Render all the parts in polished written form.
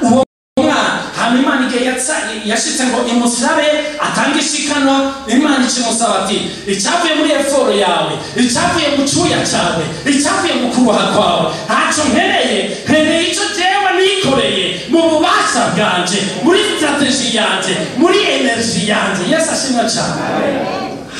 Uwo mwana hama Imana igihe yashitse ngo imusabe atange ishikanwa, Imana ikimusaba ati icyavuye muri effort yawe, icyavuye mu cyuya cyawe, icyavuye mu kubaha kwawe, ntacyo nkeneye, nkeneye icyo jewe nikoreye mu bubasha bwanje, muri strategy yanje, muri energy yanje. Yesu ashimwe cyane.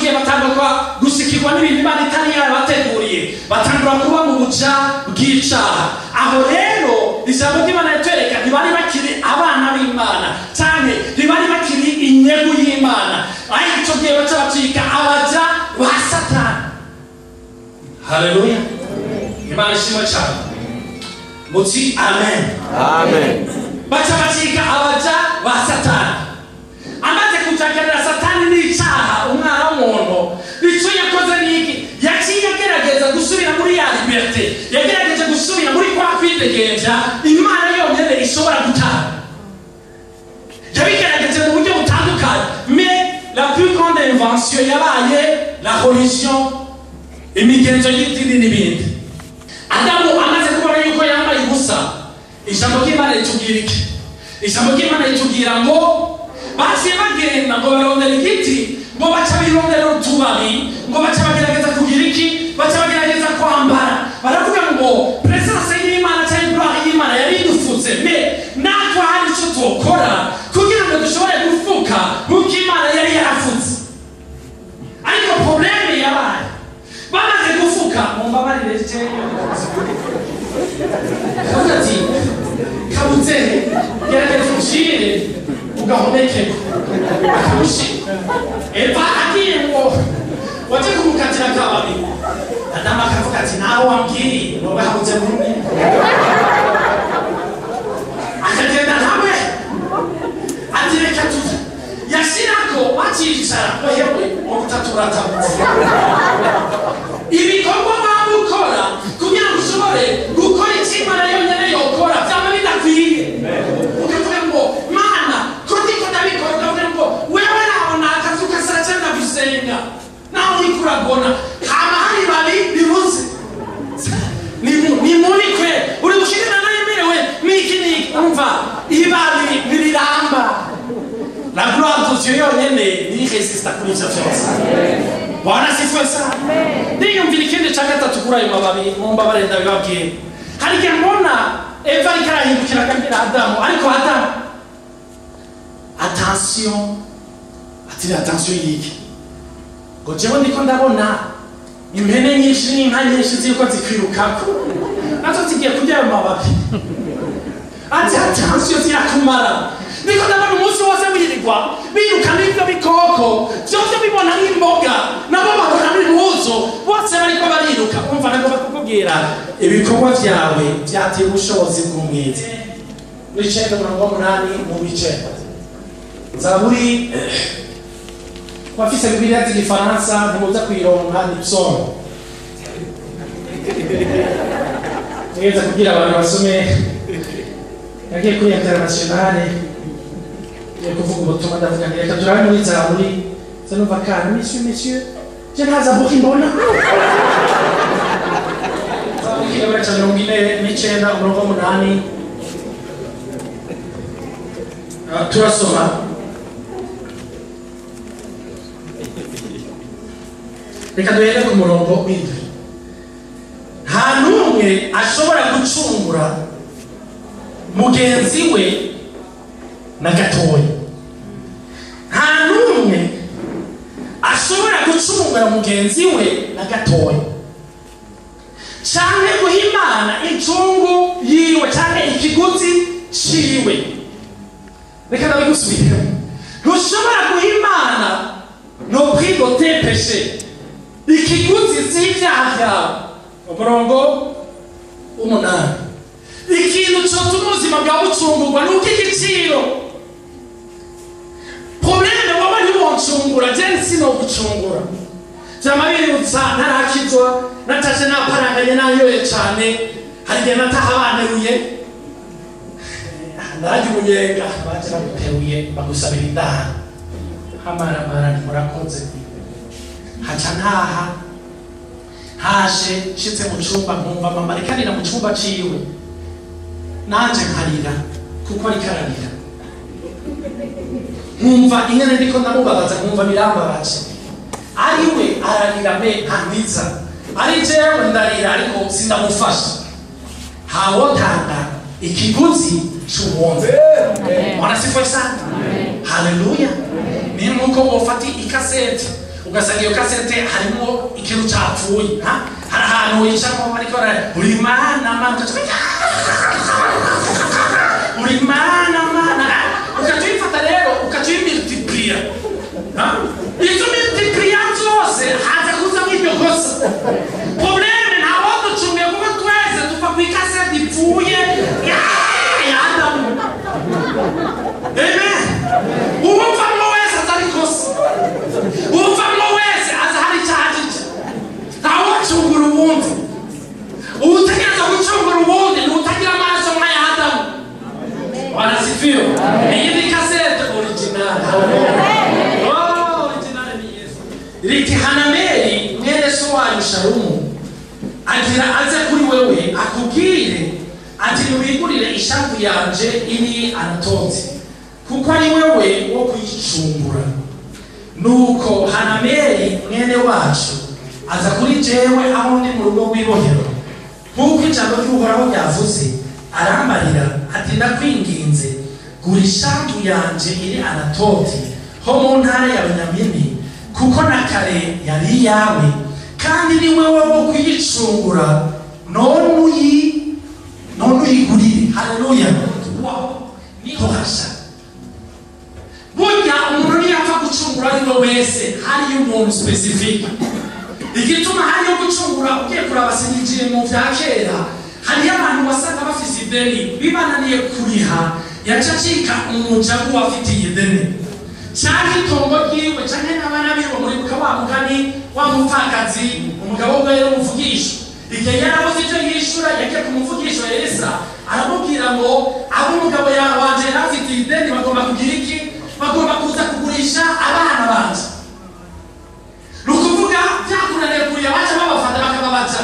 Batangura gushikirwa n'ibintu Imana itari yarabateguriye, batangura kuba mu buja bw'icaha. Aho rero ijambo ry'Imana ritwereka ntibari bakiri abana b'Imana, cyane ntibari bakiri inyegu y'Imana, ariko icyo gihe baca bacika abaja ba Satani. Haleluya, Imana ishimwe cyane. Muti amen. Amen. Baca bacika abaja ba Satani. Amaze kujakarira Satani n'icaha umwana w'umuntu, icyo yakoze ni iki? Yaciye agerageza gusubira muri ya liberté, yagerageje gusubira muri kwa kwidegemvya Imana yonyene ishobora gutanga. Yabigerageje mu buryo butandukanye, mais la plus grande invention yabaye la religion, imigenzo y'idini n'ibindi. Adamu amaze kubona yuko yambaye ubusa, ijambo ry'Imana ritubwira iki? Ijambo ry'Imana ritubwira ngo baciye bagenda ngo barondera igiti, ngo baca birondera utubabi, ngo baca bagerageza kugira iki? Baca bagerageza kwambara. Baravuga ngo presence y'Imana cyangwa gloire y'Imana yari idufutse, mais natwe hari icyo twokora kugira ngo dushobore gufuka nk'uko Imana yari yarafutse. Ariko problème yabaye, bamaze gufuka, mumbabarire kavuga ati kabuze gerageza ushire ugahomekeko akamushira. Eva agiye ngo waje kumukatira akababi, Adamu akavuga ati nawe wambwiriye wowe habuze rumwe, akagenda nawe ati reka tuze, yashirako bacicara ngo hewe ngo butatu uratabutse. Ibikorwa waba ukora kugira ngo ushobore gukora icyo Imana yonyine yokora byaba bidakwiye, ukavuga ngo Mana ko ndiko ndabikora, ukavuga ngo wewe nabona akazuka saa cyenda gusenga nawe uriko uragona, hama hari babi bibuze ni muri kwe uri gushikana nayemerewe niki niki. Umva, ibabi ntiriramba, la gloire de Dieu yonyene niyo resista kuri ivyo vyose. Bwana asifiwe sana. Ndiyumvira ikindi ca gatatu kuri ayo mababi, mumbabarire ndabibabwira. Hari igihe mbona Eva ariko arahindukira akabwira Adamu, ariko Adamu, attention, ati attention yiki? Ngo jewe ndiko ndabona impene nyinshi n'inka nyinshi ziriko zikwirukako, nazo zigiye kurya ayo mababi. Ati attention, zirakumara. Ndiko ndabona umunsi wose wirirwa biruka n'ivyo bikoko vyose bibona nk'imboga, nabo babona n'impuzu, bose bariko bariruka. Umva, nagomba kukubwira ibikorwa vyawe vyateye ubushobozi bw'umwiza. Muri 9 umurongo 8 mu bice Zaburi, wafise Bibiliya z'igifaransa ntimuza kuyironka, ni psaume. Nigeze kubwira abantu basome, yagiye kuri internationale yo kuvuga ubutumwa, ndavuga nti reka turabe muri Zaburi. Se numva kana monsieur, monsieur, je nta Zaburi mbona. Zaburi kigabane ca 49 umurongo 8. Ah, turasoma. Reka duhere ku murongo 7. Nta n'umwe ashobora gucungura mugenzi we na gatoya, nta n'umwe ashobora gucungura mugenzi we na gatoya, canke guha Imana incungu yiwe canke ikiguzi ciwe. Reka ndabigusubiremo: ntushobora guha Imana le prix de tes péchés, ikiguzi c'ivyaha vyawe. Umurongo 8: ikintu cotuma ubuzima bwawe bucungurwa ni uko igiciro. Problème, wowe ntiwoncungura, je sinogucungura. Vyama biributsa ntarakizwa, natashe naparanganye, nayoye cane. Hari igihe nataha banteruye, ndarya umunyenga, baje baguteruye bagusabira indaro, hamaramara ntimurakoze. Haca ntaha, haje nshitse mu cumba nkumva mama ariko arira mu cumba ciwe, nanje nkarira. Kuko ariko ararira. Nkumva ingene ndiko ndamubabaza, nkumva birambabaje. Ari we ararira me ntandiza. Ari jewe ndarira ariko sindamufasha. Hawotanga ikiguzi c'uwundi. Bwana asifiwe sana. Haleluya. Ni nkuko wofata ikasete ugasanga iyo kasete harimo ikintu capfuye, ha? Hari ahantu wicaramo bariko uri mana mana, uri mana mana, ukacuyifata rero ukacuyimultiplier, ha? Izo multiplier zose haza kuzamo iryo kosa. Probleme ntawoducunge kuko twese tuva ku ikasete ipfuye ya Adamu. Amen. Uwuvamwo wese aza ari kosa, uwuvamwo wese aza hari icahagije. Ntawucungura uwundi. Uwutegereza gucungura uwundi ni utagira amaraso nk'aya Adamu. Bwana asifiwe. Iyi ni kasete original. Oh, original ni Yesu. Riti Hanameli mwene so wanyu Shalumu agira aze kuri wewe akubwire ati niwigurire ishavu yanje iri Anatoti, kuko ari wewe wo kuyicungura. Nuko Hanameli mwene wacu aza kuri jewe aho ndi mu rugo rw'ibohero, nk'uko ijambo ry'Uhoraho ryavuze, arambarira ati ndakwinginze gura ishavu yanje iri Anatoti ho mu ntara ya Benyamini, kuko na kare yari iyawe, kandi ni wewe wo kuyicungura, none uyigurire. Haleluya. Wow. Niho hasha. Burya umuntu ntiyapfa gucungura ari we wese, hariyo umuntu specific. Igituma hariyo gucungura, ugiye kuraba sinjiye mu vya kera, hariyo abantu wasanga bafise ideni bibananiye kuriha, yaca acika umuja w'uwafitiye ideni, canke itongo ryiwe canke n'abana biwe. Muribuka wa mugani wa mupfakazi, umugabo we w'umuvugisho, igihe yarabuze ivyo yishura yagiye ku muvugisho Elisa, aramubwira ngo abo umugabo wanje yari afitiye ideni bagomba kugira iki? Bagomba kuza kugurisha abana banje. Ni ukuvuga byakunaniye kuriya, baca babafata bakababaca.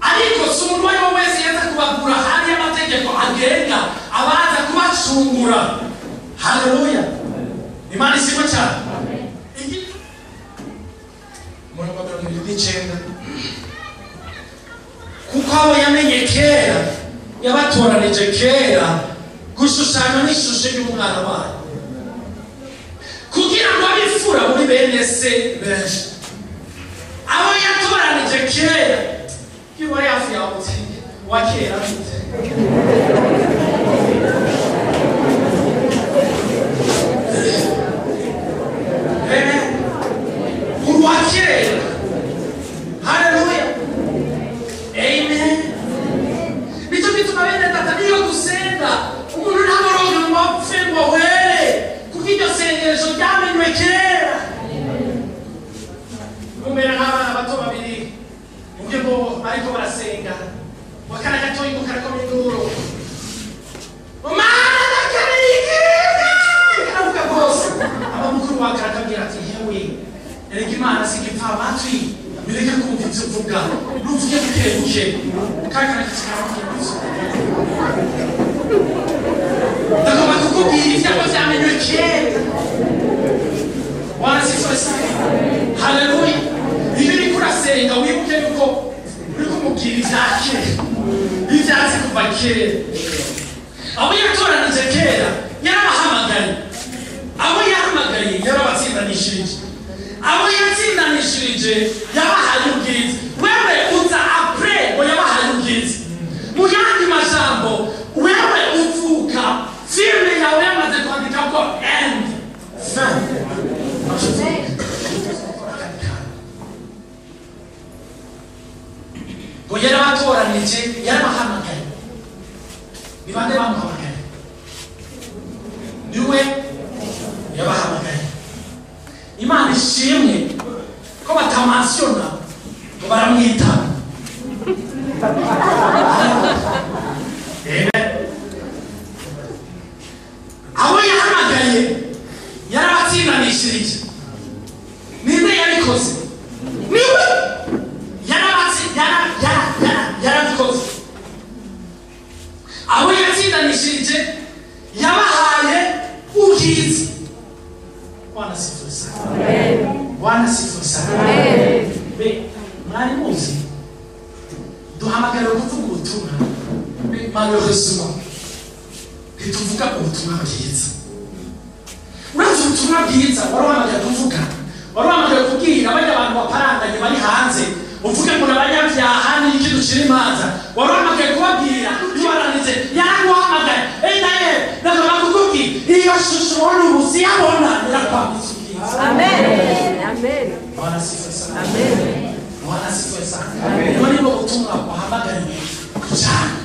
Ariko si umuntu uwo ari we wese yaza kubagura, hariyo amategeko agenga abaza kubacungura. Haleluya. Imana ishimwe cyane. Umurongo wa 79. Kuko abo yamenye kera yabatoranije kera gushushanywa n'ishusho y'umwana wayo, kugira ngo abifura muri bene se benshi. Abo yatoranije kera, iyo wari hafi yawe uti wa kera gute? Amen. Uwa kera. Haleluya. Amen. Nicyo gituma bene data niyo dusenga umuntu ntaboronke ngo apfe ngo ahwere, kuko iryo sengesho ryamenywe kera. Mumera nk'abana bato babiri mubyo ngo bariko barasenga, wakana gatoyi ngo karakoma induru, Mana ndakeneye ikintu, karavuga rwose. Aba mukuru wawe karakabwira ati hewe, erega Imana si igipfa amatwi, bireke kumva ivyo uvuga, nuvuge buke buke. Kakana karamubwira ati ndagomba kukubwira ibyago vyamenywe kera. Bwana asifiwe sana. Haleluya. Iyo uriko urasenga wibuke yuko uriko umubwira ivya kera, ivyazi kuva kera. Abo yatoranije kera yarabahamagaye, abo yahamagaye yarabatsindanishirije, abo yatsindanishirije yabahaye ubwiza. Wewe uza apre ngo yabahaye ubwiza. Mu yandi majambo, wewe uvuka filime yawe yamaze kwandika ko end fin. Ngo yarabatoranije yarabahamagaye. Ni bande bamuhamagaye? Niwe yabahamagaye. Imana ishimwe ko batamansiona ngo baramwita. Amen. Abo yahamagaye yarabatsindanishirije. Ninde yabikoze? Niwe yarabikoze. Abo yatsindanishirije Ubwiza. Bwana sifiwe sana. Bwana sifiwe sana. Be mwari muzi duhamagara kuvuga ubutumwa, malheureusement ntituvuga ubutumwa bwiza. Urazi ubutumwa bwiza wari kuvuga, wari kubwira abandi abantu baparanganye bari hanze, uvuge ngo n'abanyabyaha n'iki ducira imanza, wari wamagaye kubabwira iyo yaraguhamagaye enaye ndagomba kukubwira iyo shusho ubona ubu siyabona irakwambitse ubwiza. Amen. Amen. Bwana sifiwe sana. Amen. Bwana sifiwe sana. Ubwo nibwo butumwa wahamagariwe kujana.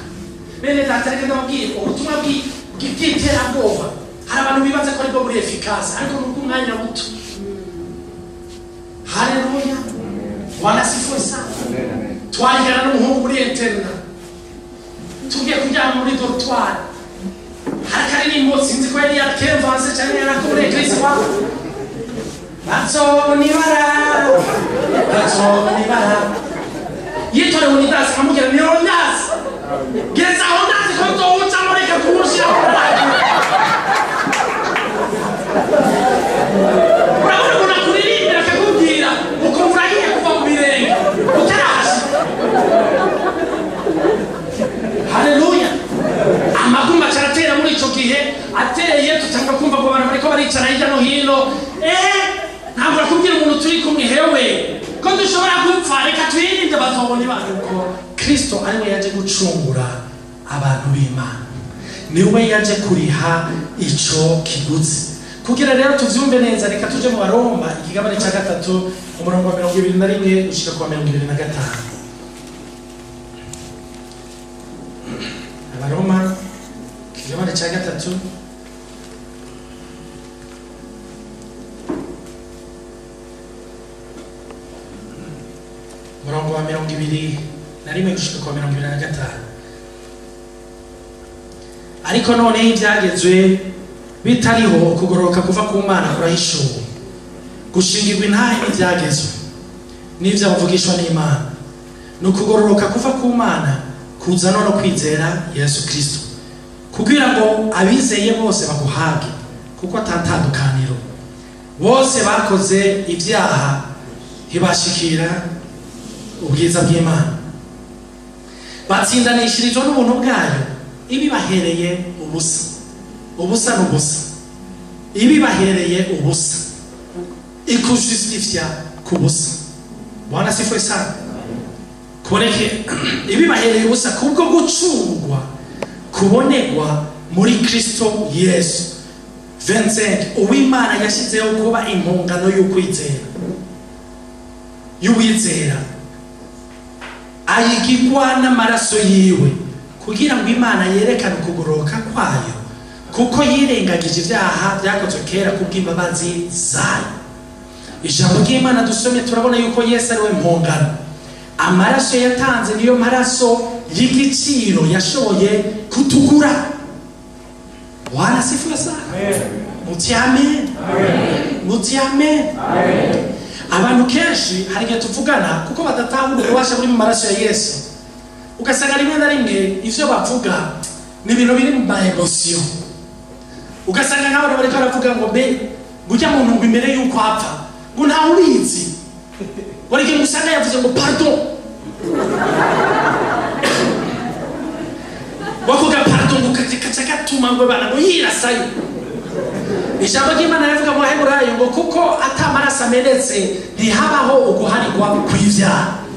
Bene data, reka ndababwire ubutumwa bw'iterabwoba. Hari abantu bibaza ko aribwo muri efficace, ariko ni ubw'umwanya muto. Haleluya. Bwana sifiwe sana. Twarigana n'umuhungu muri interna, tugiye kuryama muri dortoir, hari akaririmbo sinzi ko yari yakemvanse cyangwa yarako muri eglise iwabo, bazobona ibara, bazobona ibara. Yitorewe unidasi, nkamubwira ni Leonidas, geza aho ndazi ko nzowucamo, reka kuwushyiraho. Urabona umuntu akuririmbira akakubwira ukumva uragiye kuva mu birenge utarashe. Haleluya. Amaguma acaratera muri ico gihe ateye, tutanga kumva ngo abantu bariko baricara hirya no hino. Ntabwo akubwira umuntu turi kumwe hewe ko dushobora gupfa, reka twirinde bazobona ibanga. Kuko Kristo ariwe yaje gucungura abantu b'Imana, niwe yaje kuriha ico kiguzi. Kugira rero tuvyumve neza, reka tuje mu Baroma ikigabane ca 3 umurongo wa 21 gushika ku 25. Abaroma ikigabane ca 3 umurongo wa 21 gushika ku 25. Ariko noneho ibyagezwe bitariho, ukugororoka kuva ku Mana kurahishuwe, gushingirwa intahe n'ibyagezwe n'ibyo bavugishwa n'Imana. Ni ukugororoka kuva ku Mana kuzanwa no kwizera Yesu Kristo, kugira ngo abizeye bose baguhabwe, kuko atatandukaniro. Bose bakoze ibyaha ntibashikira ubwiza bw'Imana, batsindanishirizwa n'ubuntu bwayo ibibahereye ubusa. Ubusa n'ubusa, ibibahereye ubusa, ikujustifia ku busa. Bwana sifiwe sana. Kuboneke ibibahereye ubusa kubwo gucungwa kubonegwa muri Kristo Yesu. 25 Uwimana yashyizeho kuba impongano y'ukwizera, y'uwizera ayigirwa n'amaraso yiwe, kugira ngo Imana yerekane ukugororoka kwayo, kuko yirengagije ibyaha byakozwe kera kubw'imbabazi zayo. Ijambo ry'Imana dusomye turabona yuko Yesu ari we mpongano. Amaraso yatanze niyo maraso y'igiciro yashoboye kutugura. Bwana sifiwe sana. Muti amen. Muti amen. Abantu kenshi hari igihe tuvugana kuko badatahura ububasha buri mu maraso ya Yesu, ugasanga rimwe na rimwe ivyo bavuga ni ibintu biri mu ma emotion. Ugasanga nk'abantu bariko baravuga ngo mbe gujya muntu ngo imbere yuko apfa ngo ntawe ubizi, wari igihe usanga yavuze ngo pardon, wakuga pardon ngo kaca gatuma ngo bana ngo yirasayo. Ijambo ry'Imana rivuga mu Baheburayo ngo kuko atamaraso amenetse ntihabaho uguharigwa kw'ivyaha.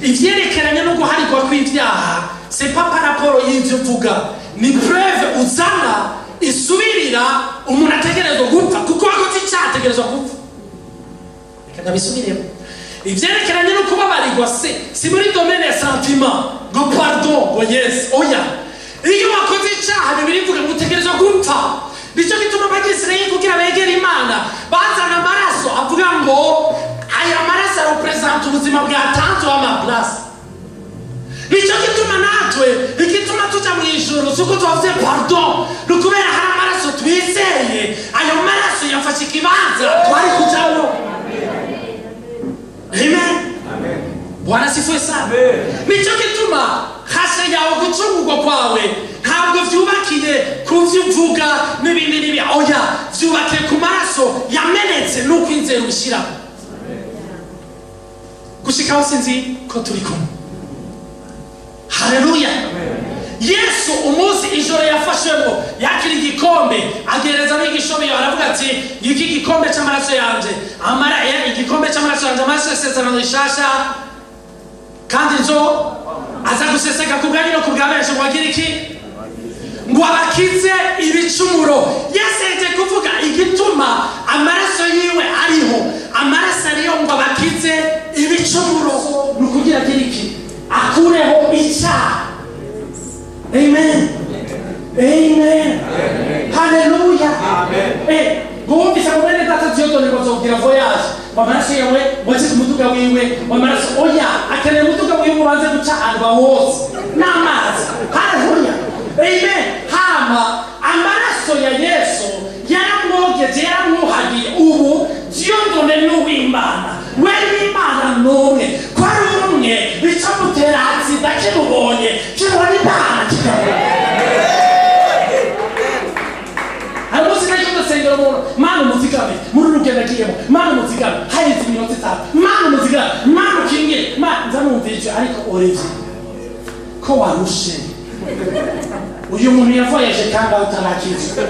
Ivyerekeranye no guharigwa kw'ivyaha c'est pas par rapport y'ivyo uvuga, ni preuve uzana isubirira umuntu ategerezwa gupfa, kuko wakoze icyaha ategerezwa gupfa. Reka ndabisubiremo. Ivyerekeranye no kubabarirwa se si muri domaine ya sentiment ngo pardon ngo yes, oya. Iyo wakoze icyaha Bibiliya ivuga ngo utegerezwa gupfa. Nicyo gituma Abisirayeli kugira begere Imana bazana amaraso avuga ngo aya maraso arepresenta ubuzima bwatanzwe ama place. Nicyo gituma natwe igituma tuja mu ijuru suko twavuze pardon, ni ukubera hari amaraso twizeye, ayo maraso yafashe ikibanza twari kujamo. Amen. Bwana sifiwe sana. Nicyo gituma hasha yawe gucungurwa kwawe ntabwo vyubakiye Ntivyubakiye ku vyo uvuga n'ibindi n'ibi, oya, vyubakiye ku maraso yamenetse n'ukwizera ubishyiramo. Gushikaho sinzi ko turi kumwe. Haleluya. Yesu umunsi ijoro yafashwemo, yakira igikombe, agereza abigisha biwe, aravuga ati: "Iki gikombe c'amaraso yanje, amara igikombe c'amaraso yanje, amaraso y'isezerano rishasha, kandi nzo aza guseseka ku bwanyu no ku bwa benshi." Ngo agire iki? Ngo abakize ibicumuro. Yesu yaje kuvuga igituma amaraso yiwe ariho. Amaraso ariho ngo abakize ibicumuro, ni ukugira agire iki? Akureho icyaha. Amen, amen, haleluya. Ngo wumvise ngo bene data Dieudonné ngo azogira voyage, ngo amaraso yawe ngo akize umuduga wiwe, ngo amaraso, oya, akeneye umuduga wiwe ubanze guca ahantu wose n'amazi. Haleluya, amen. Hama amaraso ya Yesu yaramwogeje, yaramwuhagiye. Ubu Dieudonné n'uw'Imana, we n'Imana n'umwe. Ko ari umwe, bicamutera sida, kimubonye kibona Imana, kikabona. Hari umunsi nacyo ndasengera umuntu: "Mana, umuzigame muri uru rugendo agiyemo, Mana, umuzigame." Haheze iminota 5: "Mana, umuzigame, Mana, ukingire, Mana." Nza numva icyo, ariko Olivier, ko warushe, uyu muntu yavoyeje kandi aho utarakizwa.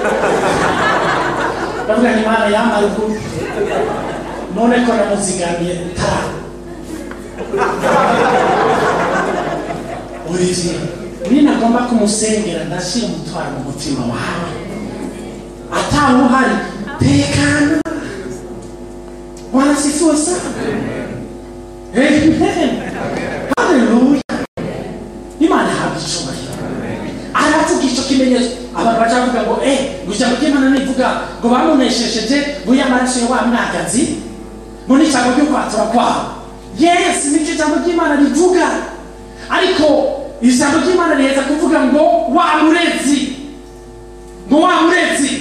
Ndavuga ni Imana yamara ubwo none ko namuzigamiye utara. Olivier, ninagomba kumusengera, ndashyira umutwaro mu mutima wawe atawe uhari. Tekana. Bwana asifiwe sana. Amen, haleluya. Imana ihabwa icubahiro. Aravuga icyo kimenyetso, abantu bacavuga ngo ngo ijambo ry'Imana nivuga ngo bamuneshesheje ngo y'amaraso ya wa mwagazi, ngo n'ijambo ry'ukwatura kwabo. Yes, nicyo ijambo ry'Imana rivuga, ariko ijambo ry'Imana riheza kuvuga ngo wa murezi, ngo wa murezi,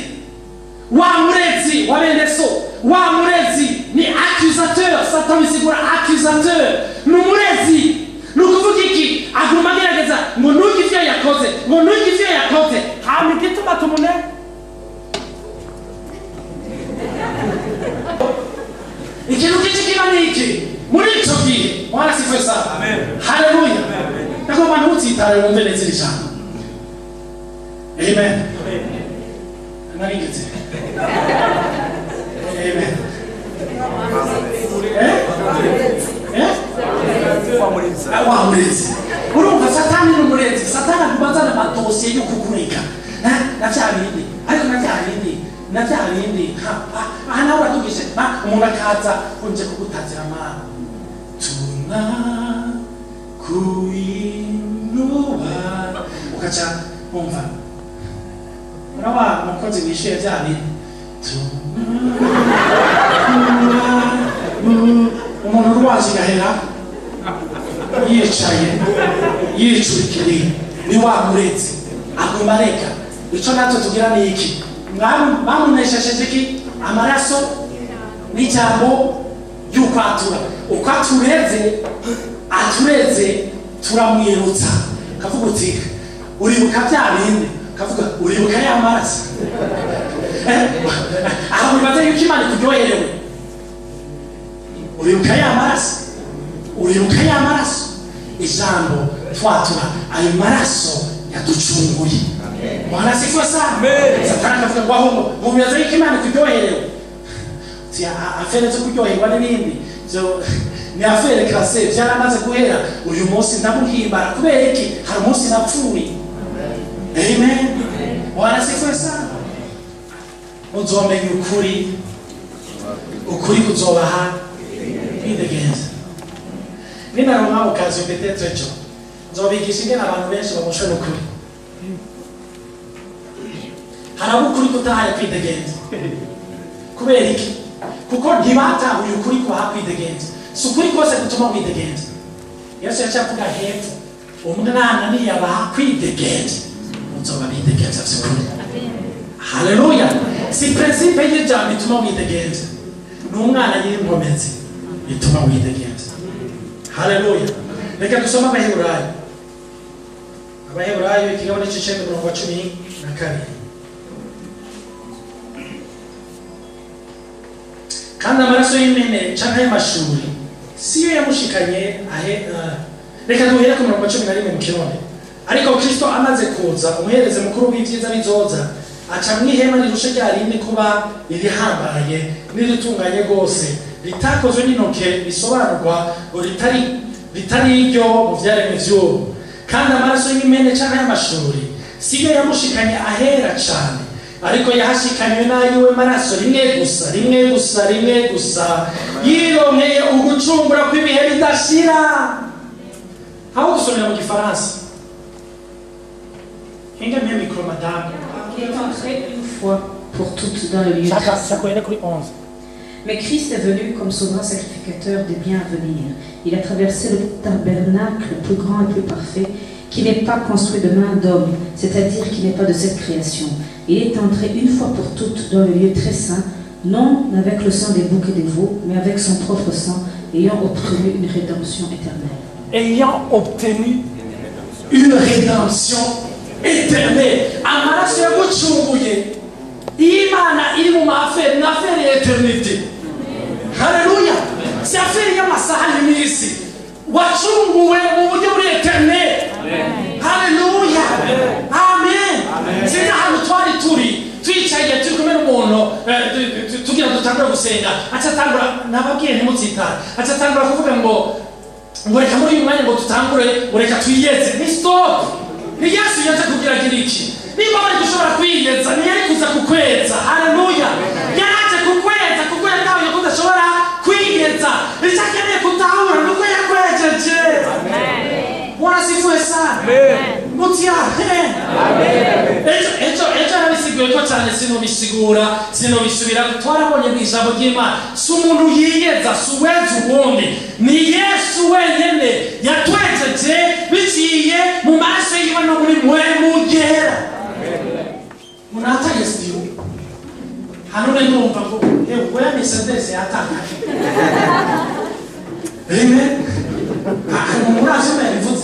wa murezi wa bene so, wa murezi ni accusateur. Satan bisigura accusateur, ni umurezi. Ni ukuvuga iki? Aguma agerageza ngo ntuge ivyo yakoze, ngo ntuge ivyo yakoze. Hama igituma tumune ikintu kiki kiba ni iki muri ico gihe? Bwana asifiwe sana. Haleluya. Ndagomba ntutsitare, wumve neza iri jambo. Amen. Naringeze. Amen. Eh eh, wa murezi. Urumva, Satani ni umurezi. Satani aguma azana amadosiye yo kukureka na vya bindi, ariko na vya bindi, na vya bindi. Aha nawe uratugije umuntu akaza unje kugutazira amana, tuna kuinua, ukaca wumva urawa umukozi wishyuye bya bindi. Umuntu urwaje igahera yicaye yicurikiriye, ni wa murezi aguma areka. Icyo natwe tugira ni iki? Bamuneshesheje iki? Amaraso n'ijambo ry'ukwatura. Uko atureze, atureze, turamwirutsa. Kavuga uti: "Uribuka bya bindi?" Kavuga: "Uribuka ya maraso?" Aho wibaza yuko Imana ikuryoherewe. Uribuka ya maraso? Uribuka ya maraso? Ijambo twatura, ayo maraso yaducunguye. Bwana asifiwe sana. Satani akavuga ngo ahubwo ngo wibaza yuko Imana ikuryoherewe. Uti affaires zo kuryoherwa n'ibindi zo ni affaire classée, byaramaze guhera. Uyu munsi ndamuhimbara. Kubera iki? Hari umunsi napfuye. Amen. Bwana asifiwe sana. Muzomenya ukuri, ukuri kuzobaha kwidegenza. Ninaronka occasion, peut-être ejo nzobigisha ingene abantu benshi baboshwe n'ukuri. Hari abo ukuri kutahaye kwidegenza. Kubera iki? Kuko ntibatahuye ukuri kubaha kwidegenza. Si ukuri kose gutuma widegenza. Yesu yaciye avuga hepfo: "Umwana niyabaha kwidegenza, muzoba bidegenza vy'ukuri." Haleluya. Si principe y'ijambo ituma widegenza, ni umwana nyir'inkomezi ituma widegenza. Haleluya. Reka dusome Abaheburayo, Abaheburayo ikigabane c'icenda, umurongo wa 13. 2. Kandi amaraso y'impene canke y'amashuri siyo yamushikanye ahe. Reka duhere ku murongo wa 11 mu Kirundi. Ariko Kristo amaze kuza, umuhereze mukuru w'ivyiza bizoza, aca mw'ihema rirusha rya rindi kuba irihambaye n'iritunganye rwose, ritakozwe n'intoke, bisobanurwa ngo ritari iryo mu vyaremwe vy'ubu. Kandi amaraso y'impene canke y'amashuri siyo yamushikanye ahera cane, ariko yahashikanywe n'ayiwe maraso rimwe gusa, rimwe gusa, rimwe gusa, yironkeye ugucungura kw'ibihe bidashira. Aho dusomera mu Gifaransa. Hinga mpe micro, madame. Qui est entré une fois pour toutes dans le lieu Shaka très saint. Shaka uhere kuri 11. Mais Christ est venu comme souverain sacrificateur des biens à venir. Il a traversé le tabernacle plus grand et plus parfait, qui n'est pas construit de main d'homme, c'est-à-dire qui n'est pas de cette création. Il est entré une fois pour toutes dans le lieu très saint, non avec le sang des boucs et des veaux, mais avec son propre sang, ayant obtenu une rédemption éternelle. Ayant obtenu une rédemption éternelle. Amaraso yagucunguye, iyo Imana iri mu ma affaires, ni affaire ya éternité. Haleluya! Si affaire y'amasaha n'iminsi, wacunguwe mu buryo buri éternel. Haleluya, amen. Sinzi ahantu twari turi twicaye turi kumwe n'umuntu, tugira dutangura gusenga, aca atangura, nababwiye ntimutsitare, aca atangura kuvuga ngo reka muri uyu mwanya ngo dutangure, ngo reka twiyeze. Ni stop. Ni Yesu yaje kugira agira iki? Niba bari gushobora kwiyeza, ntiyari kuza kukweza. Haleluya! Yaraje kukweza kuko yatahuye ko udashobora kwiyeza. Icyo akeneye gutahura ni uko yakwejeje. Bwana asifiwe sana. Muti amen. Ejo narabisiguye ko cyane, sinobisigura, sinobisubira. Twarabonye mu ijambo ry'Imana, si umuntu yiyeza, si uweza uwundi, ni Yesu wenyene yatwejeje biciye mu maraso yiwe no muri Mpwemu Yera. Munataye studio hano ndumva ngo ewe ya Mercedes yatakaye. Amen. Murazi mbivuze.